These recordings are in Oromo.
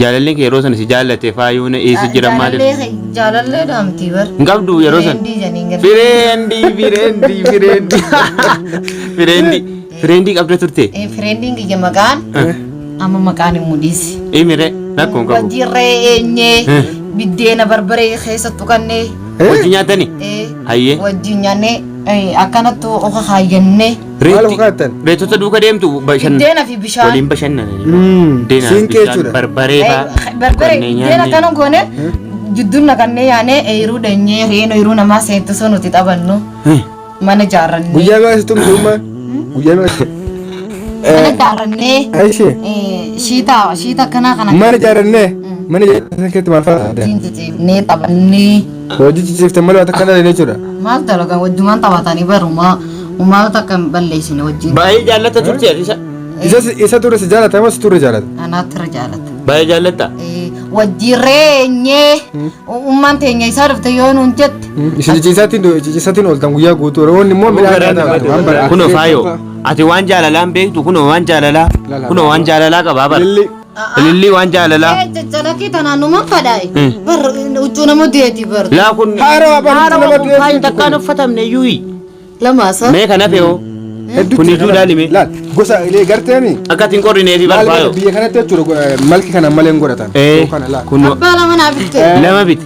Jaalalleen kee yeroo sana si jaallate faayuu na eessa jira maaliif? Jaalallee jaalallee dhaamtii bar. Hin qabdu yeroo sana. Fireendii jedhaniin gadi. Fireendii fireendii fireendii fireendii fireendii qabda turte. Fireendiin kiyya maqaan amma maqaan hin mudhiisi. Imire rakkoo hin qabu. Wajjirree eenyee biddeena barbaree keessa tuqannee Wajjin nyaatani? Hayyee. wajjin nyaannee akkanatti oka kaayyannee Maal oka kaayattan? Reettota duuka deemtu bashan biddeena fi bishaan. waliin bashannananii. Biddeenaa fi Siinqee bishaan jechuudha. barbaree fa'aa. Barbaree tuqannee biddeena nyaannee. kana goone jidduun naqannee yaanee eeruu dheenyee re'een ooyiruu namaa seentu sun nuti taphannu mana ijaarrannee. Guyyaa meeqa sitti tumte ummaan? Guyyaa meeqa? Mana ijaarrannee Aishee. shiita shiita akkanaa kana Mana ijaarrannee mana ijaarrannee keessatti maal fa'aa adda? wajjin ciciifnee taphannee Hojii ciciifte malee waan takka hin jechuudha. maal dalagan wajjumaan taphatanii barumaa umaa takka hin balleessine wajjin Baay'ee jaallata turte ati isa. Isa isa ture si jaalata moo si ture jaalata? anaatti irra jaalata. Baay'ee jaallatta. Wajjin reenyee ummaan teenya isaa dhufte yoo nuun jette Isin ciciisaatiin ciciisaatiin ooltan guyyaa guutuu Oromoon immoo midhaan nyaataa ooltu. Waan bara- Kunoo faayoo ati waan jaalalaan beektu kunoo waan jaalalaa kunoo waan jaalalaa qabaa bara. Ililli. Ilillii waan jaalalaa. Caccalakkii tanaan numan fadhaaye. Bar huccuu nama du'eeti bar. Laa kun Haarawa bara huccuu nama du'eeti faayi takkaan uffatamne iyyuu. Lama asa. Mee kana fe'oo. Hedduutti Kun iyyuu ilaalime. Laal gosa ilee garteemi. Akka ittiin qorrineefi Laal barbaayoo. biyya kanatti jechuudha malki kana malee hin godhatan. Ee Kana laal. kun Abbaa lama naaf bitte. lama biti.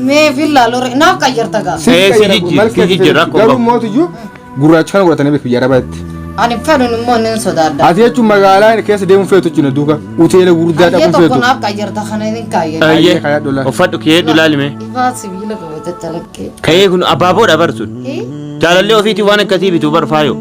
Mee fillaa lore naaf qayyarta gaa. Si Ee, si qayyara- jijjiir, malki si jijjiir, rakkoo Garuu qabu. mootiyyuu gurraacha kana godhatanii beeku biyya arabaatti. Ani fedhun immoo nin sodaadha. Ati jechuun magaalaa keessa deemuun feetu jechuudha duuka hoteela gurguddaa Hayyee dhaquun tokko feetu. naaf qayyarta kana nin kaayyadha. Ayyee kaayadhu laal. uffadhu kee dhulaalime. Ifaa sibiila qaba caccalakkee. Ka'ee kun abaaboodha bar sun. Jaalallee ofiitii waan akkasii bituu bar faayoo.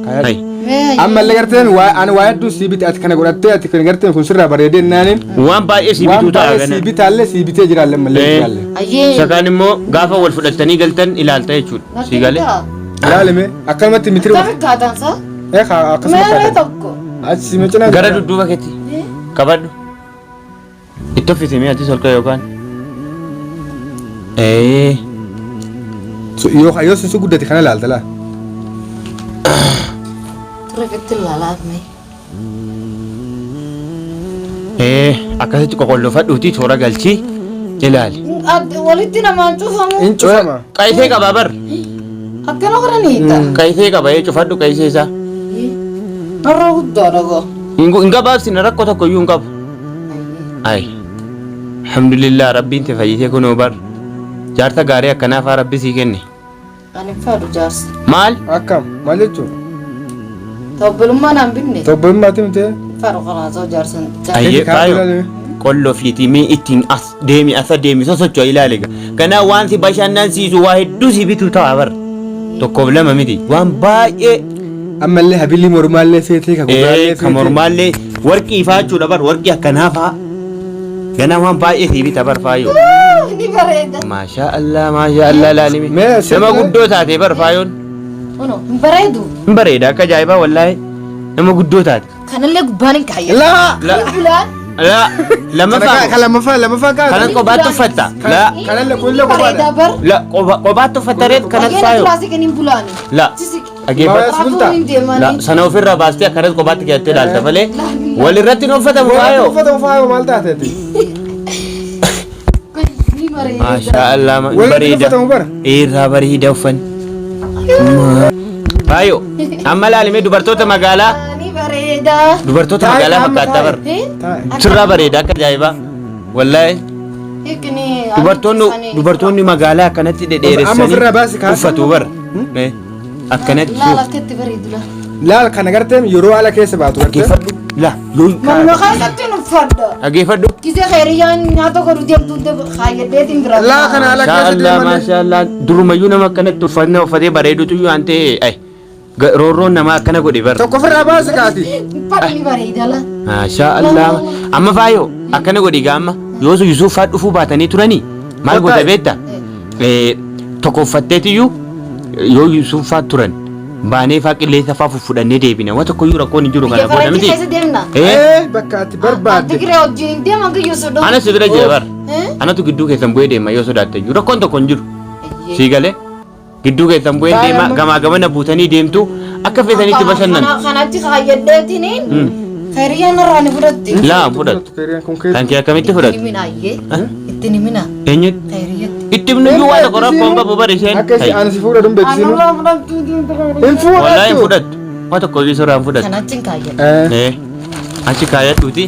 Kaayadhu. Hai. Mee Ammallee garteen ani waa hedduu sii bite ati kana godhattee ati kana garteen kun sirraa bareedee naaniin Waan baay'ee sii waan bituu ta'a baay'ee gana. sii bitaallee sii bitee jiraallee ammallee Ee. jiraallee. hayyee. Isa kaan immoo gaafa wal fudhattanii galtan ilaalta jechuudha. Sii galee. Ilaalime akkanumatti mitiri Akkami kaataan saa? ee akkasuma Meeree kaatan. tokko. Achi si macinaa Gara dudduuba keetti qabadhu. Itti uffisi mee atis ol yookaan. Ee. Yoo yoo sun guddate kana ilaalta laa. Rifitti ilaalaaf mee. Ee akkasitti qoqollofadhuuti toora galchii ilaali. Walitti namaan cufamu. In cufama. Qayisee qaba bar. Akkana godhaniita. Qayisee qaba ee cufadhu qayisee isaa. Narra guddaadha gaa. Hin gabaabsine rakkoo tokko iyyuu hin qabu. Ay. Alhamdulillah rabbiin te fayyisee kunoo bar. Jaarsa gaarii akkanaa faa rabbi sii kenne. Ani fadhu jaarsa. Maal? Akkam maal jechuun? Obbolummaa naan binne. Obbolummaatti miti. Fadhu kanaasoo jaarsan. Ayyee kaa'u faayo. ilaalime. Qolloo fiitii mee ittiin as deemi asa deemi sosocho'a ilaali egaa. Kanaa waan si bashannansiisu waa hedduu si bituu ta'a bar. Tokkoof lama miti. Waan baay'ee Ammallee habilii mormaallee feetee ka gurraallee ee, feetee. ka mormaallee warqii faa jechuudha bar warqii akkanaa faa. Ganaa waan baay'ee si bita bar faayoo. Ni bareeda. Maashaa Allah maashaa Allah laalimi. Mee Nama sirna- guddoo taate bar faayoon. Kuno hin bareedu. Hin bareeda akka ajaa'ibaa wallaahi. Nama guddoo taate. Kanallee gubbaan hin kaayyatu. Laa. La Bulaan. la lammaffaa Ka lammaffaa lammaffaa kanas kaasa. kophaatti uffatta. La Kanallee kunillee Bareeda kophaadha. bar. la kophaatti uffatta reet kanas Baay'ee faayoo. turaasii kan hin bulaani. La Sisiqi. dhageeffadhu. Maas bultaa? Raafuu hin La deemanii. sana ofirraa baastee akkanas kophaatti keettee ilaalta malee walirratti hin uffatamu faayoo. Uffatamu faayoo maal taateeti? Ni bareeda. Maashaa Allah Walirratti bareeda. uffatamu bara. Irraa bareeda uffanni. Faayoo amma ilaalime dubartoota magaalaa Ni bareeda. dubartoota Taa'e, magaalaa amma fakkaattaa taa'e. bara. Taa'e. Sirraa bareeda akka ajaa'ibaa. Wallaahi Hiikni. dubartoonni dubartoonni magaalaa akkanatti Amma dhedheeressanii ofirraa baasi kaasa. uffatu bara. Eh, Akkanatti Laala akkatti bareedu laala. Laal kana garteen yeroo ala keessa baatu gartee. dhaggeeffadhu. La yoo Manuma keessatti nu uffadha. dhaggeeffadhu. Gisee hiriyyaan nyaata godhu deemtu kaayyadheetiin bira. Laa kana ala Maashaa keessa Allah deeman. maashaa Allah durumayyuu nama akkanatti uffannaa uffatee bareedutu iyyuu waan ta'e ay roorroon namaa akkana godhe bara. Tokko ofirraa baasi kaati. Uffadhu ni bareeda la. Maashaa Allah amma faayoo akkana godhi gaa amma yoo Yuusuf faa dhufuu baatanii turanii maal goota beekta? Tokko uffatteetiyyuu yoo Yuusuf faa turan baanee faa qilleensa faa fuffudhannee deebina waan tokkoyyuu rakkoon hin jiru Biyya kana booda faranjii miti. keessa deemna. Eh, Bakka ati barbaadde. Tigiree wajjin hin deeman kiyyuu sodaa. Ana si bira jira bar. Anatu gidduu keessan bu'ee deema yoo sodaatte iyyuu rakkoon tokko hin jiru. Sii galee gidduu keessan bu'ee deema gamaa gamana buutanii deemtu akka feetanitti bashannantu. Kanatti kaayyadheetiin Khayriyyaan irraa ni fudhatti. Laa fudhatu. Keeriyaan kun Kan keessa. kee akkamitti Itti fudhatu? himina ayyee. Itti himina. Eenyutti? Khayriyyatti. Itti himnu waan tokko rakkoon qabu bari isheen. Akka ishee ani si fuudhadhu hin beeksisinu. Anarraa fudhattuu Hin Wallaahi hin fuudhattu. fudhattu. Waan tokko iyyuu sirraa hin fudhattu. Kan achi hin kaayyadhu. Eh. Achi kaayyadhuuti.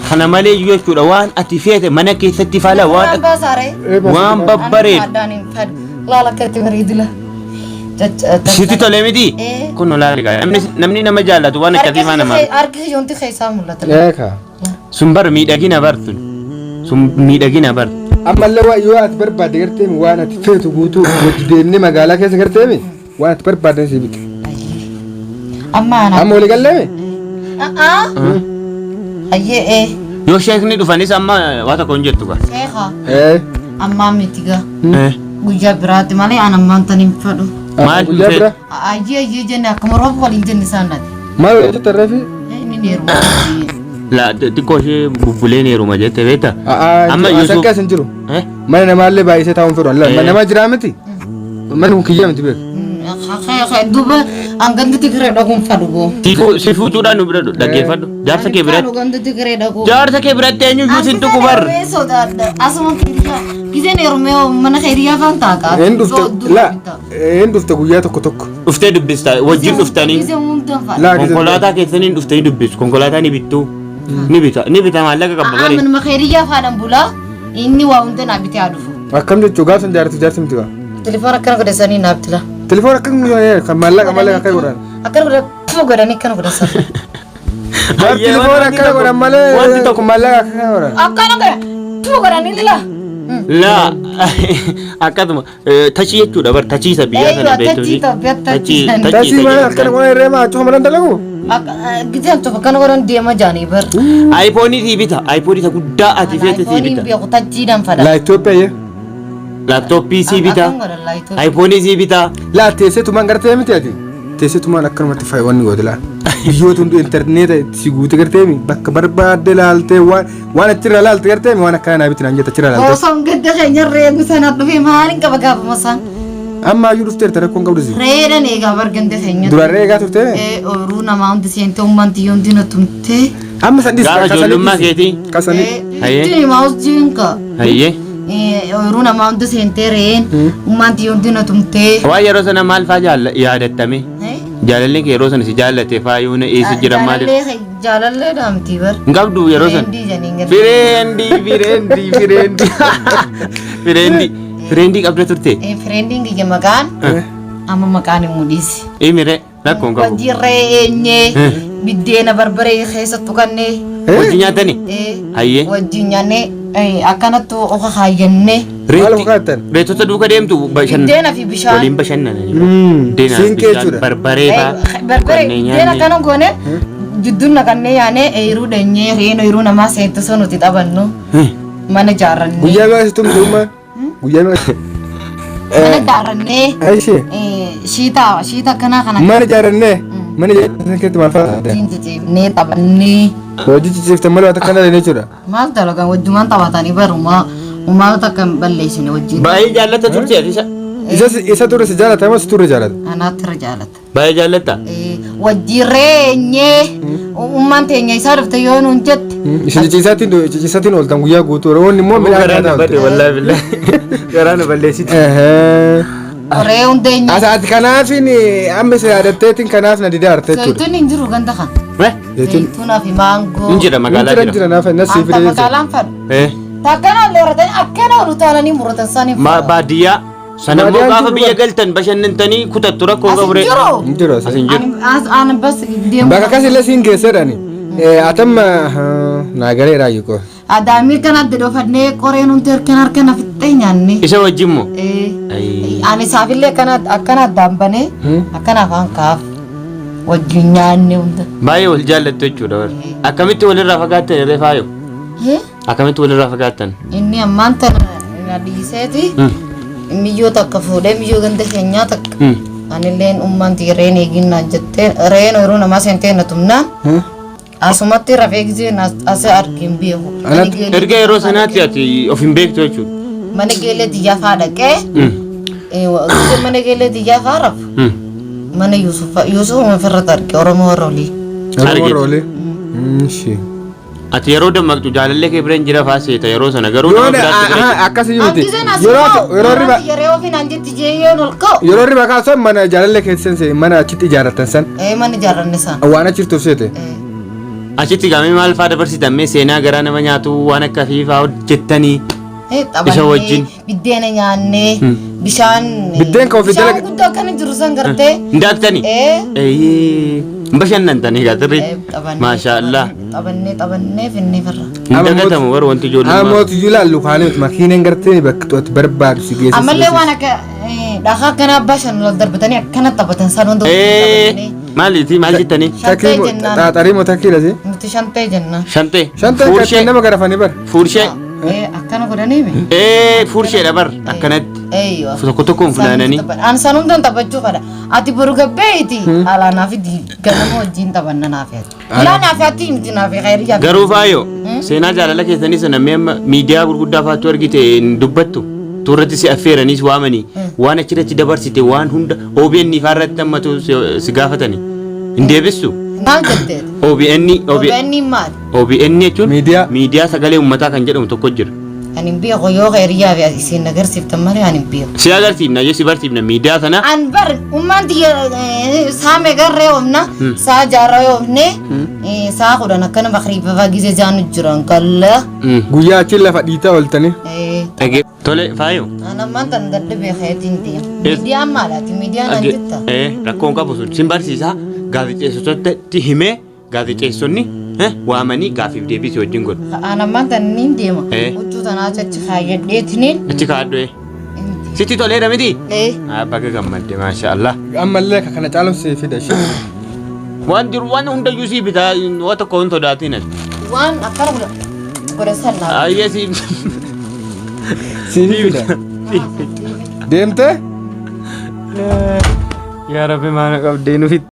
Kana malee iyyuu jechuudha waan ati feete mana keessatti faala waan Waan baasaaree. waan babbareedu. Addaan hin fadhu. Laala akka itti bareedu la. Sitti tolee miti? Eh. Kun laali gaa. Namni nama jaallatu waan akkasii faana maal? Harki yoonti keessaa mul'ata. Eeka. Sun bar miidhagina bar sun. Sun miidhagina bar. Ammallee waa yoo ati barbaadde garteemi waan ati feetu guutuu wajji deemnee magaalaa keessa garteemi waan ati barbaadde si bita. Amma ana. Amma walii galleemi? Ayyee ee. Yoo sheekni dhufanis amma waa tokko hin jettu gaa. Sheekha. Eh. Ammaa miti gaa. Eh. Guyyaa biraatti malee an ammaan tan hin fadhu. Maal Guyyaa feetu? bira? Ayyee ayyee jenne akkuma rooba waliin jenne isaan nati. Maal hojjetta reefi? Inni ni heeruma. La xiqqoo ishee bubbuleen heeruma jette beektaa? Amma Amma Yusuf. Akkas hin jiru. Eh? Mana namaallee baay'isee taa'uun fedhu. Eh. Mana namaa jiraa miti? Manni kun kiyya miti beeku. Duuba hanganti Tigiree dhaquun fadhu boo. Si fuutuudhaan nu bira dhaggeeffadhu. Jaarsa kee biratti. Hanganti Tigiree dhaquu. Jaarsa kee biratti eenyu iyyuu sin tuqu bar. Asuma keeriyaa. Giseen heerumee mana keeriyaa faan taakaa. Hin dhufte la hin dhufte guyyaa tokko tokko. Dhuftee dubbista wajjin dhuftanii. Giseen hundaan fadhu. Laa gisee. Konkolaataa keessaniin dhuftanii dubbisu. Konkolaataa ni bittu. Ni bita ni bita maallaqa qabba bari. Manuma keeriyaa faadhaan bulaa inni waa hunda naa bitee haa dhufu. Akkam jechuu gaaf san jaartu jaarsi miti gaa. Telefoon akkana godhasanii naaf tila. Telefoon akkam kan maallaqa maallaqa akka godhan. Akkana godhan puu godhanii akkana godhasan. Gaaf telefoon akkana godhan malee Wanti tokko maallaqa akkana godhan. Akkana godhan puu godhanii lila. Laa akkasuma tachii jechuudha bar tachiisa biyya Eeyyo, sana beektu. tachii Itoophiyaa tachii. Tasii maal akkana godhan irree maa cufa malan dalagu? Giseen tokko akkana godhan deema jaanii bar. Aayifoonii sii bita. Aayifoonii isa guddaa ati feete sii Aayifooniin bita. beeku tachiidhaan fadha. Laa Itoophiyaa yee. Laaptooppii sii bita. Akkam godhan laayitoo. Aayifoonii sii bita. Laa teesseetumaan gartee miti ati. Teesseetumaan akkanumatti faaywanni goote laa. Biyyoota hundi intarneeta si guute gartee mi bakka barbaadde laaltee waan waan achirra laalte gartee mi waan akkana naa biti naan jette achirra laalte. Osoo gadda keenya reegu sana dhufee maaliin qaba gaafuma isaan. Amma iyyuu dhufteerta rakkoon qabdu si. Reedhan eegaa bar ganda keenya. Duraan re'ee eegaa turtee? Ee ooyiruu namaa hundi seentee ummaan tiyyoo hundi na tumtee. Amma san dhiisi. Gaafa ijoollummaa keetii. Kasanii. Hayyee. Itti himaa hojii ka. Hayyee. Ooyiruu namaa hundi seentee re'een ummaan tiyyoo hundi na tumtee. Waan yeroo sana maal faa yaadattame? Jaalalli kee yeroo sana si jaallate faa yoo na eessa jiran maaliif? Jaalallee dhaamtii bar. Hin qabdu yeroo sana. Fireendii jedhanii gadi. Fireendii fireendii fireendii. Fireendii fireendii qabda turte? Fireendiin kiyya maqaan amma maqaan hin mudhiisi. Imire rakkoon qabu. Wajjin re'ee eenyee biddeena barbaree keessa tuqannee. Wajjin nyaatani? Hayyee. Wajjin nyaannee akkanatti oka kaayyannee. Maal oka kaayattan? Reetota duuka deemtu Biddeena fi bishaan. Waliin bashannananii. Biddeena fi Siinqee bishaan jechuudha. barbaree faa. Barbaree Kanneen biddeena nyaanne. akkana goone jidduun naqannee yaanee eeruu dheenyee re'een ooyiruu namaa seentu sun nuti taphannu mana ijaarrannee. Guyyaa meeqa si tumte ummaan? Guyyaa meeqa? Mana ijaarrannee Aishee. shiita shiita akkanaa kana Mana ijaarrannee. Mana ijaarrannee keessatti maal fa'aa? wajjin ciciifnee taphannee. Hojii ciciifte malee waan takka hin jechuudha. Maal dalagan wajjumaan taphatanii barumaa uummata akka hin balleessine wajjin. Baay'ee jaallata turte ati isa. Isa isa ture si jaalata moo si ture jaalata? Anaatti irra jaalata. Baay'ee jaallatta. Wajjin reenyee ummaan teenya isaa dhufte yoo nuun jette. Isin ciciisaatiin ciciisaatiin ooltan guyyaa guutuu roonni immoo midhaan Garaa nyaataa nu bade oolte. wallaahi billahi. Garaa nu balleessite. Ehee. Ree hundeenya. Asa ati kanaafin amma isa yaadatteetiin kanaaf na didaa arte jechuudha. Zayituun hin jiru ganda kan. Eh? Zayituun Zayituunaa fi maangoo. Hin jira magaalaa jira jira. jira naaf na siif Anta fidee magaalaan fadhu. Eh? Takkana leeratanii akkana ol utaalanii muratan sanii. Ma baadiyyaa. Sana immoo Baadiyyaan gaafa jiru biyya bara. galtan bashannantanii kutattu rakkoo As hin qabu ree. jiru. Hin jiru As as. hin jiru. Ani bas deemu. Bakka akkas illee siin geesseedhaani. Atamma naa galeera ayyuko. Adaamii kana adda dhofannee qoreen hundi harkan harkan fixxee nyaanne. Isa wajjin moo? Ayii. Ani isaafillee akkana akkana addaan banee akkana afaan kaaf wajjin nyaanne hunda. Baay'ee wal jaallattu jechuudha warri. Akkamitti walirraa fagaattan irree faayo? Akkamitti walirraa fagaattan? Inni ammaan tana na dhiiseeti miyyoo takka fuudhee miyyoo ganda keenyaa takka. Anilleen ummaan reen eeginnaan jettee reen ooyiruu namaa seentee na tumnaan asumatti rafee gisee as argin beeku. Erga yeroo sanaatti ati of hin beektu jechuudha. Mana geelee xiyyaa faa dhaqee gisee mana geelee xiyyaa faa rafu. Mana Yuusuf Yuusuf ofirratti arge Oromoo warra olii. Oromoo warra olii. Ishi. Ati yeroo dammaqxu jaalallee kee bira hin jira faa seeta yeroo sana garuu Yoo nama biraatti bira jira. akkasii miti. Hangizeen as Yeroo ka'u, yeroo riba yeroo ofiin an jetti jeeyyoon ol ka'u. yeroo riba kaasan mana jaalallee keessan see mana achitti ijaarratan san Ee mana ijaarranne san. waan achi jirtuuf seete. Ee. Achitti gaamee maal faa dabarsitan mee seenaa garaa nama nyaatu waan akka fiifaa hojjettanii. Ee, Isa taphannee wajjin. biddeena nyaannee bishaan Biddeen ka ofii bishaan dalaga- guddaa akkana jiru san gartee. Hin daaktanii? Ee. Eeyyee. Hin bashannantanii gaa Ee, sirriitti. taphannee Maashaa Allah. Taphannee taphannee finnee firra. Hin dagatamu bara wanti ijoollummaa. Mootii ilaallu kaanee makiinaan gartee bakka to'atu barbaadu si geessu. Ammallee waan akka dhakaa akkana abbaa shan ol darbatanii akkana taphatan san hunda wajjin Ee taphannee. maaliiti maal jettanii? Shantee jennaan. Xaaxarii moo takkiidha si? Nuti shantee jenna. Shantee. Shanteen Fuurshee. kattiin nama garafanii bar. Fuurshee. Ee, akkana godhanii mi? Ee fuursheedha bar akkanatti. Eeyyoo. Tokko tokkoon funaananii. An san hundaan taphachuu fedha. Ati boru gabbeeti. Alaa naaf ganama wajjin taphanna naaf ati. Alaa naaf ati miti naaf khayriyaa. Garuu faayoo seenaa jaalala keessanii sana mee amma miidiyaa gurguddaa faattu argite hin dubbattu. Tuurratti si affeeraniis waamanii waan achirratti dabarsite waan hunda OBN faarratti ammatu si gaafatanii hin deebistu. Maal jetteeti? OBN OBN maali? OBN jechuun Miidiyaa. miidiyaa sagalee uummataa kan jedhamu tokko jira. Ani hin beeku yoo khayriyaa fi isin agarsiiftan malee ani hin beeku. Si agarsiifna yoo si barsiifna miidiyaa sana An bar ummaan tiyya saa meeqarree oofna saa jaarraa oofne saa 10 akkana makriiba faa gisee jaanu jiran kalla. Guyyaa achi lafa dhiitaa ooltanii. Dhagee tole faayo. An ammaan tan dadhabee keetiin deema. Miidiyaan maalaati? Miidiyaan an jetta. Rakkoon qabu sun sin barsiisaa gaazexeessotatti himee gaazexeessonni waamanii gaafiif deebii si wajjin godhu. An ammaan tan niin deema. Eh. Huccuu tanaa achi kaayyadheetiniin. Achi kaa'adhu ee. Sitti toleera miti? Ee. Baga gammadde maasha Allah. Ammallee akka kana caalumsi fida ishee. Waan jiru waan hundayyuu sii bitaa waa tokko hin sodaatin ati. Waan akkana godha godha san naa. Ayyee sii Sii fida. Deemtee? Yaa Rabbi maana qabdee nufi.